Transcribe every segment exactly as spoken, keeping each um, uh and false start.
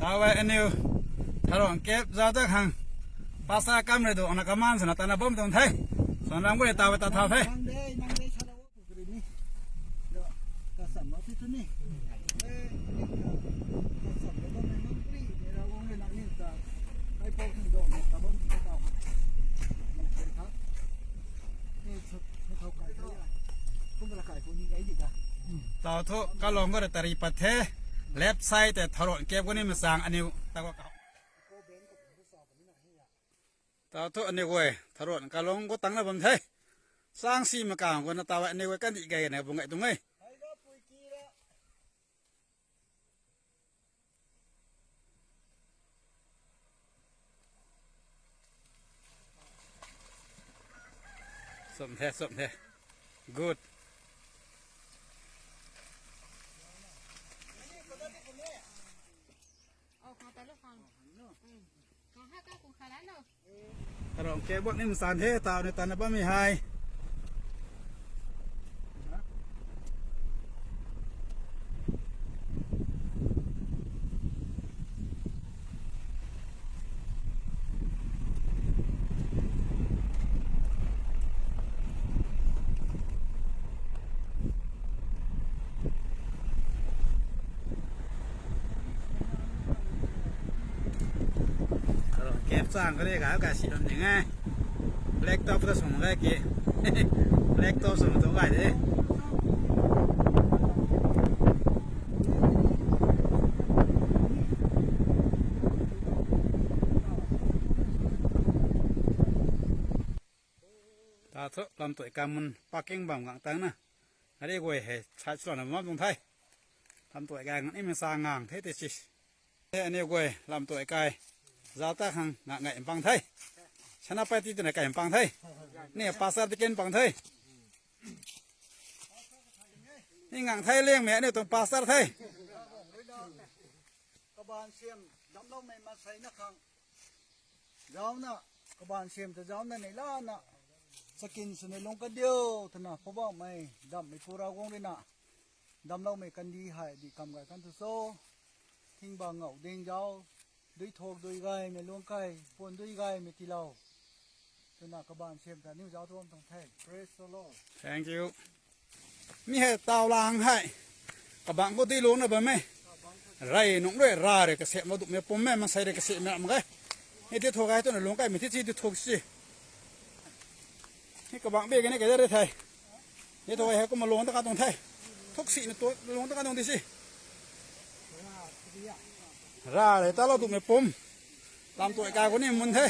Taw e aniu Tharuan Cave zauc ta khang pastor kam rui duangna kaman swna tana bam tuang the. Swan ram guri taw e ta thau the. Taw thu kalung guri tari pat the. Left side te Tharuan Cave guni machaeng aniu ta ka. Taw thu aniu guay Tharuan kalung gu tangna bam the. Chang si makang guna taw e aniu guay kandih gay na bung gay tuang e. Sum the, sum the. Good. Tharuan Cave bak ni masan the, taw ni tana bammei hei. Cave chang kari ka ka si bam ding e. Black top ta sung le ki. Black top sung tu gay de. Taw thu lamtuai kai mun parking bam gang tangna. Ari guay hei chai chulana bam tuang the. Lamtuai kai ngan imei sa ngang the te si. Aniu guay lamtuai kai zauc ta khang nga ngai mpang the. Senapati twna kai mpang the. Ni pastor ti ken mpang the. Ni ngang the liangmei aniu tuang pastor the. Kabaanv siam damcloumei maansei na khang zaucna, kabaanv siam ta zaucna neihlana, chakin swna lung kandiu twna Poubauhmei, Damhmeipu Ravguangc rui na damcloumei kandih hei di kam gay kan tu cho. Thingbang ngau ding zauc, dui thuk dui gaymei lungc kai, puan dui gaymei tiilou twna kabaanv siam ta niw zauc tuang tuang the. Praise the Lord. Thank you. Mi hei taw lang hei kabangc khou dui lungcna bam e. Rey nungc rui ra rui kasiamhlou duhmei pum e, maansei rui kasiamhlou mak ge. Ni ti thuk gay twna lungc kaimei ti chi ti thuk si. Ni kabangc bi kani kai da rui the. Ni thuk gay hei kumna lungc ta kan tuang the. Thuk sina tu lungc ta kan tuang di si. Ra rui talou duhmei pum. Lamtuai kai khou ni mun the.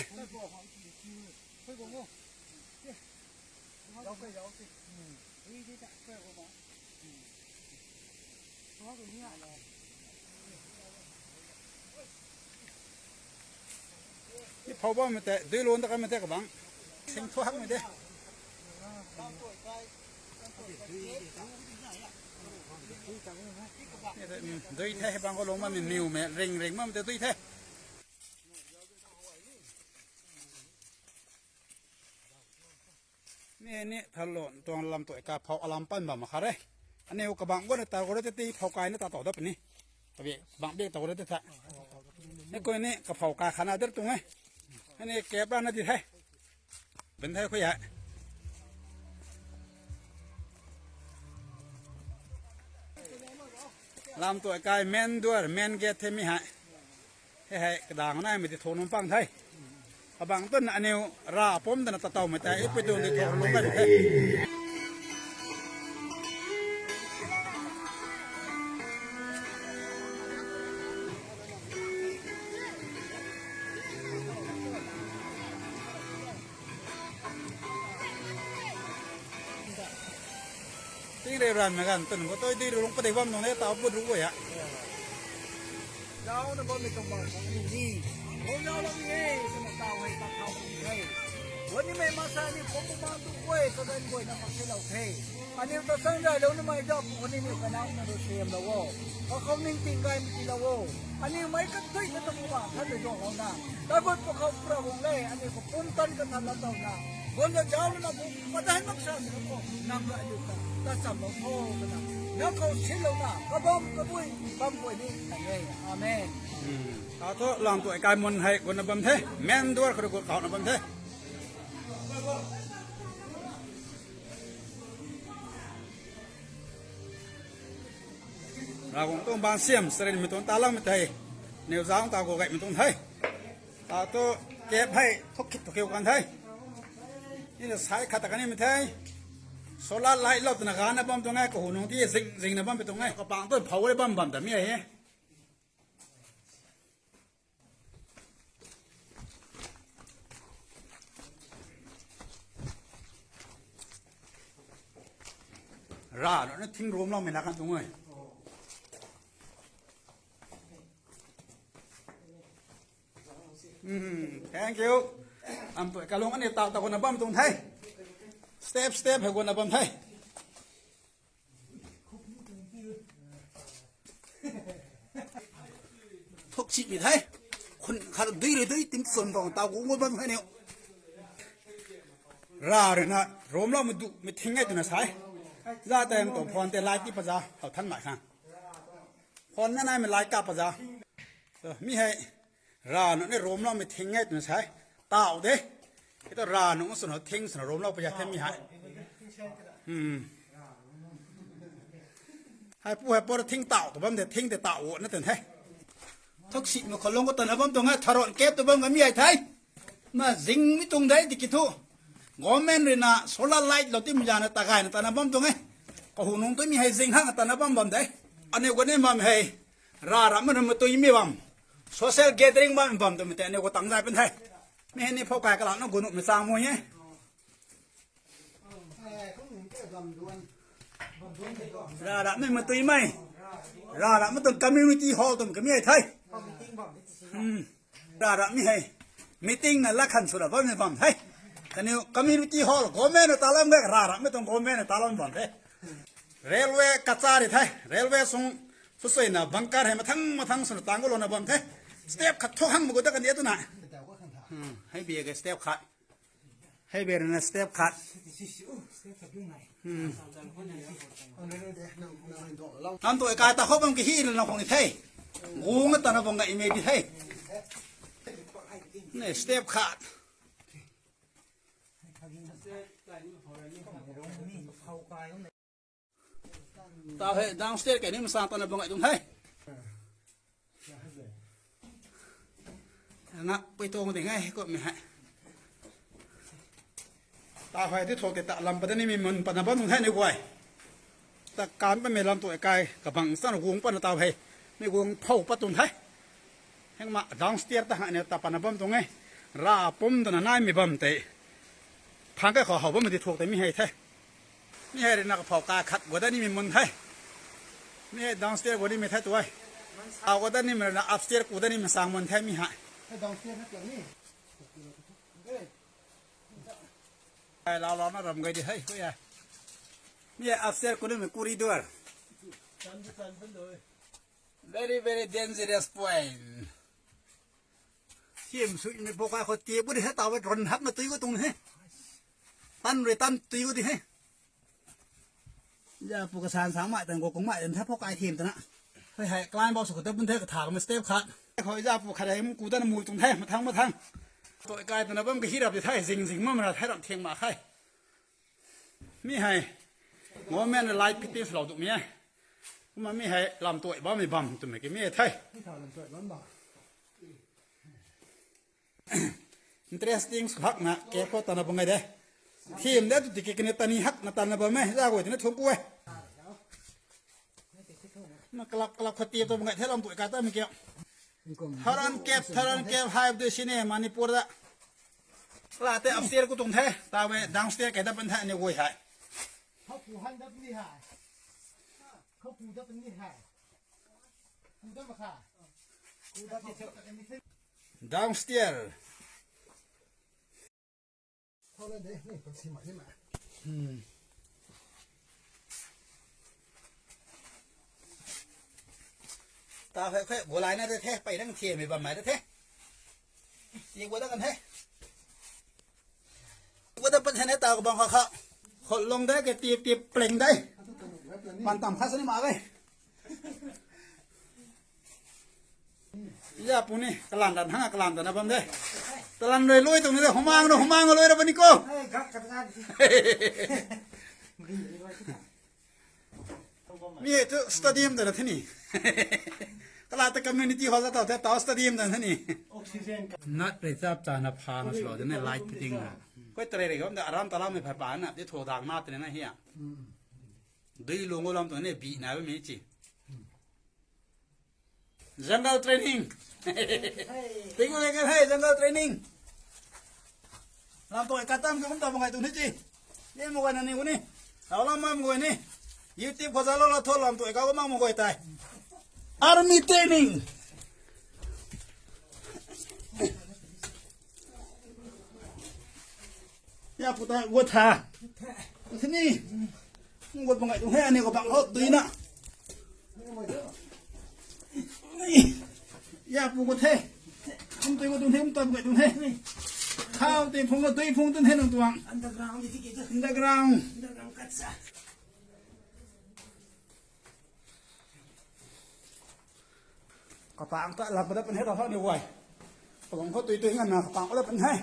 Ni phou bammei tei, dui lungc ta kanmei tei kabangc. Sing thuakmei de. Dui the, bang khou lungc bammei niwmei, ring ring bammei tei dui the. Mi ni Tharuan tuang lamtuai kai phou alam pan bam mak kha re. Aniu kabangc guayna ta khou rui tei phou kai na ta tow dat puni. Kabi bangc bi tow rui tei tha. Ni koi ni kaphou kai khana der tuang e. Ani kep rana di the. Bun the khui hei. Lamtuai kai main door, main gate the mi hei. Hei hei kadang naimei ti thuk nung pang the. Kabangc tun aniu ra pum tana tatowmei tei ipui tuang ti thuk nung kan the. Tingray ranvmei ganv twn khou tu dui lungc padik bam nung e, taw put ru guay a. Zaucna bammei tuang bam khang aniu ni, khou zauclou ni e twna taw hei ta thau puni the. Guanimei maansei ni khou bumaeng tu guay kaganv guayna mak selou the. Aniu ta changzaylou nimei zauc puni, aniu kanac na rui siamlou o. Kakhou ningting gaymei tiilou o. Aniu meic kathuic ta ta kumna than rui duanglouna, tagut pakhou pura guang le, aniu kapumtan kathan latowna, guanna zauclouna bung padan maksa twna khou nang rui aniu ta tachamlou tho twna, nang khou sinlouna kabam kabui bam guay ni kan e. Amen. Tau thu lam tu kai mun hei guna bam the, main door khou gu kauna bam the. Ravguangc tuang baan siam sarin mei tuang talang mei tei, neu zang ta gu gay mei tuang the. Tau thu kep hei thuk khit thuk kheu kan the. Ni na sai khat ta kan ni mei the. Solar light lou twna gana bam tuang e, kahu nung ti zing zing na bam pi tuang e. Kapang tu phou le bam bam ta mi e. Ra, no na thing room lou mei na kan tuang e. Thank you. Am tu kalung ani tau ta guna bam tuang the. Step step hei guna bam the. Thuk chih mei the. Khun khat dui rui dui tim chwn tuang tau gu gu bam the niu. Ra rui na room lou mei du mei thing e twna sai. Za tei am tuang phone tei light ti paza hou than mai khang. Phone na nai mei light ka paza. Mi hei ra nu ni room lou mei thing e twna sai. Tau de. Kei tu ra nu swn thing swn room lou paza the mi hei. Hei pu hei por thing tau tu bam de, thing tei tau na ten the. Thuk si mei kholung khou tana bam tuang e, tharon kep tu bam ka mi hei the. Ma zing mi tuang de tiki thu. Government rui na solar light lou ti mei zana ta gay na tana bam tuang e. Kahu nung tu mi hei zing hang tana bam bam de. Aniu guni bam hei. Ra ra mei na mei tui mi bam. Social gathering bam bam tu mei tei aniu gu tang zay pen the. Mi hei ni phou kai kalak na gunu mei chang mui e. Ra ra mei mei tui mei. Ra ra mei tuang community hall tum kami e the. Ra ra mi hei. Meeting na la khan sw ra bam ni bam the. Kaniw community hall government na talam ga ra ra mei tuang government na talam bam the. Railway kacha ri the. Railway sung sw sui na bunker hei mathang mathang sw na tang gu lou na bam the. Step khat thuk hang mei gu da kan e tu na. Hei bi ga step khat. Hei bi na step khat. Am tu kai ta khou bam ki hi na khou ni the. Gung ta na bam ga imei di the. Ne step khat. Tau hei downstairs kai ni masang tana bam ngai tuang the. Ngak pui tuang ding e, kou mei hei. Tau hei ti thuk tei ta lam pat ni mei mun pat na bam tuang the ni guay. Ta kan pa mei lam tu kai kabang san gung pat na tau hei. Mei gung phou pat tuang the. Heng ma downstairs ta hang ni ta pat na bam tuang e. Ra pum ta na nai mei bam tei. Thang kai khou how bam mei ti thuk tei mi hei the. Mi hei rui na kaphou kai khat gu da ni mei mun the. Mi hei downstairs gu ni mei the tu e. Au gu da ni mei rui na upstairs ku da ni mei sang mun the mi hei. Ai lau lau na ram gai di hei, hui e. Mi hei upstairs ku ni mei corridor. Very, very dangerous point. Thim sui mei phou kai khou ti bu di hei, tau e ron hak na tui gu tuang he. Tan rui tan tui gu di he. Za pu kasan sang mai tan gu kung mai tan the phou kai thim tana. Hei hei, climb bou sw khou ta bun the katha kamei step khat. Khou za pu khat hei mung ku tana mui tuang the, mathang mathang. Tui kai tana bam kahirap di the, zing zing mam ra the ram thiang ma khai. Mi hei, government light fitting lou tu mi e. Kumna mi hei, lam tui bam mei bam tu mei ki mi e the. Interesting hak na, ke khou tana bam ngai de. Thim de tu tiki kani tani hak na tana bam e, za guay tana thuk ku e. Na kalap kalap khou ti tu bam ngai the lam tui kai ta mi kiu. Tharan kep, tharan kep, hei de sini Manipur da. La tei upstairs ku tuang the, tau e downstairs kai da pan the ni guay hei. Khou pu han da pan ni hei. Khou pu da pan ni hei. Pu da ma kha. Downstairs. Tau hei khe, gu lai na de the, pei rang thie mei bam mai de the. Ti gu da kan the. Gu da pan the ne tau ka bam kha kha. Khou long de ke tip tip pleng de. Pan tam kha sani ma ge. Ya puni, kalan dan hang kalan dan na bam de. Talan rui lui tuang ni de, humang na humang lui ra bam ni ko. Mi tu stadium dan na thini. Kala ta community hall ta ta stadium dan thini. Nat rui chap cha na pha na slo de na light fitting na. Koi tare rui gam da aram talam mi pha pa na, di tho dang na tene na hi a. Dui lung go lam tu ne bi na mi chi. Jungle training. Ting le kan hai jungle training. Lam tu katam ka kum ta bangai tu ni chi. Ye mo na ni ko ni. Tau lam mam ko ni. YouTube ko zalo la tho lam tu ka ko mam mo ko tai. Army training. Ya puta gua tha. Sini. Gua bangai tu he ani ko bang hot tu na. Ya pu ko the. Kum tu ko tu he, kum tu ko tu he. Khau te phung ko tu phung tu he nang tuang. Underground di ki tu. Underground. Underground kat sa. Kapang ta lak pada pen he ta ni guay. Kapang ko tui tui ngan na kapang ko la pen he.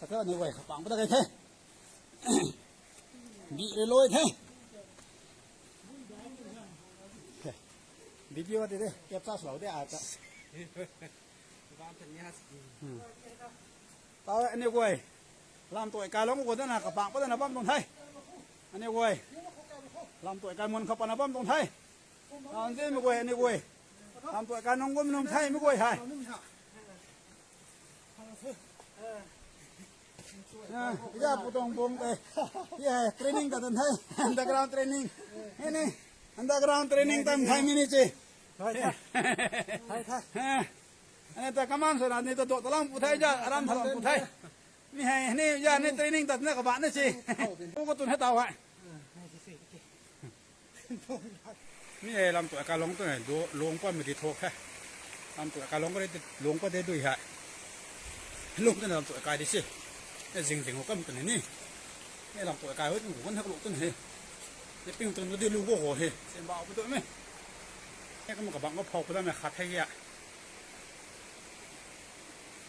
Kata ni guay kapang pada kai the. Bi rui loi the. Video ti de, capture sw lou de a ta. Tau ani guay. Lam tu kai long ko dana kapang pa dana bam tuang the. Ani guay. Lam tu kai mun kha pa na bam tuang the. Anjin mi guay ani guay. Lam tu kai nung gum nung the mi guay hai. Ya, ya putong bong te. Ya, training ta tan the. Underground training. Ni ni. Underground training tan the mi ni chi. Hai, hai. Hai, hai. Ani ta kaman sw na ni ta do talam pu the ja, aram thalam pu the. Ni hai, ni ya, ni training ta na ka ba na chi. Ko ko tun hai tau hai. Mi hei lam tu kai long tu ne, do, long pa mi di thok he. Lam tu kai long ko di, long pa de dui hai. Long tu ne lam tu kai di si. Ne zing zing ho kam tu ne ni. Ne lam tu kai ho tu kan hak long tu ne he. Ne ping tu ne di lu go ho he. Sen ba pu tu me. Ne kam ka bang ko phok pu da me khat he ya.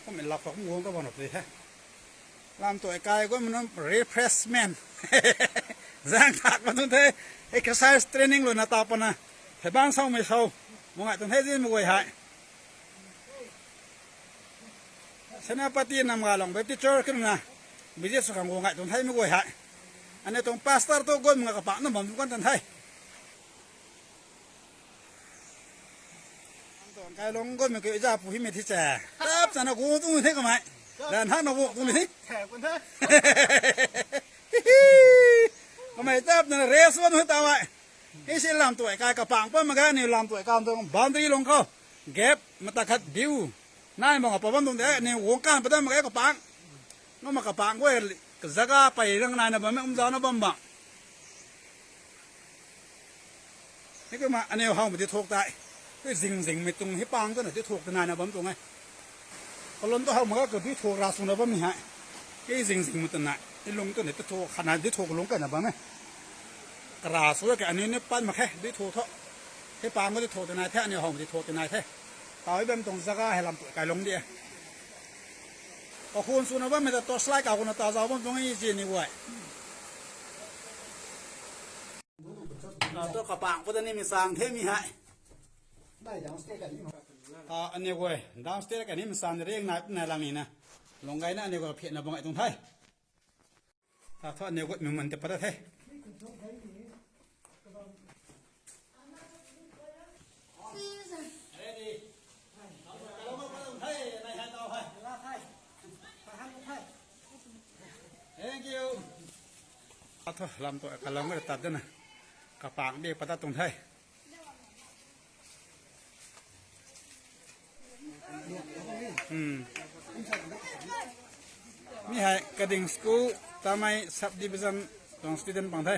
Ko me lap ka kum gong ka ban ap de he. Lam tu kai ko mnam refreshment. Zang thak ma tu the, exercise training lou na ta pa na. Thei bang sau mei sau. Mo ngai tu the zin mo guay hai. Senapati nam ga long Baptist church kin na. Business khang go ngai tu the mo guay hai. Ani tuang pastor tu gon nga kapang na bam tu kan tan the. Tuang kai long gon mi ke ja pu hi me thi cha. Tap cha na gu tu the kamai. Dan ha na gu tu ni. Kamai tap na race wan ta wai. Isi lam tu kai kapang pa ma ga ni lam tu kam tu boundary long ko. Gap mata khat view. Nai ma pa bam tuang de ni wong kan pa da ma ga kapang. Ngam ma kapang ko zaga pai rang nai na bam um za na bam ba. Ni kumna aniu hau ma di thok tai. Tui zing zing mei tuang hi pang tu na di thok ta nai na bam tuang e. Kalon tu hau ma ka di thok ra sw na bam ni hai. Tui zing zing mei tu na. Ni lung tu na di thok khat na di thok lung kai na bam e. Kara sw ke aniu ni pan ma khe di thok tho. Hi pang ko di thok ta nai the, aniu hau ma di thok ta nai the. Tau hi bam tuang zaga hei lam tu kai long di e. Kakhun sw na bam mei ta torchlight ka khun na ta zau bam tuang e zi ni guay. Na tu kapang pa ta ni mi sang the mi hai. Ta ani guay, downstairs ka ni mi sang ring na, na lang ni na. Long gai na ani guay phi na bang ai tuang the. Ta thu ani guay mi man te pa ta the. Thank you. Atho lam tu kalong ka tat dana. Kapang de pa ta tuang the. Hmm. Mi hai Kading School, Tamei Subdivision tuang student pang the.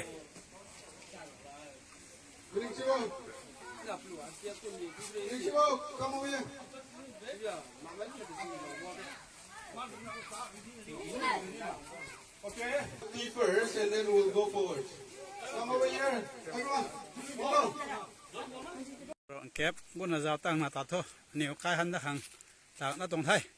Ichigo, come over here. Okay. Keepers, and then we'll go forward. Come over here, everyone. Go. Kep guna zau tang na ta thu, aniw kai han da khang ta na tuang the.